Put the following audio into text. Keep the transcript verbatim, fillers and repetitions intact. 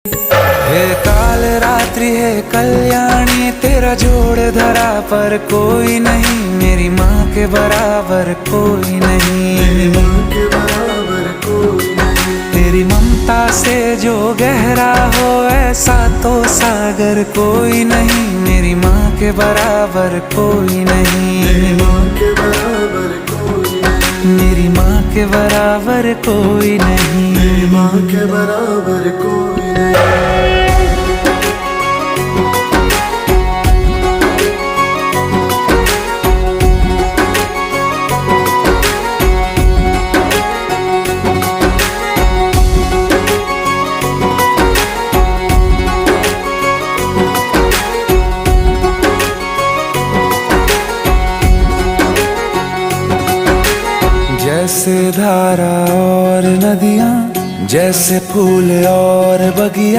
हे काल रात्रि, हे कल्याणी, तेरा जोड़ धरा पर कोई नहीं, मेरी माँ के बराबर कोई नहीं। मेरी माँ के बराबर कोई नहीं। तेरी ममता से जो गहरा हो ऐसा तो सागर कोई नहीं, मेरी माँ के बराबर कोई नहीं। मेरी माँ के बराबर कोई नहीं। मेरी माँ के बराबर कोई नहीं। मेरी माँ के बराबर कोई नहीं। जैसे धारा और नदियाँ, जैसे फूल और बगिया,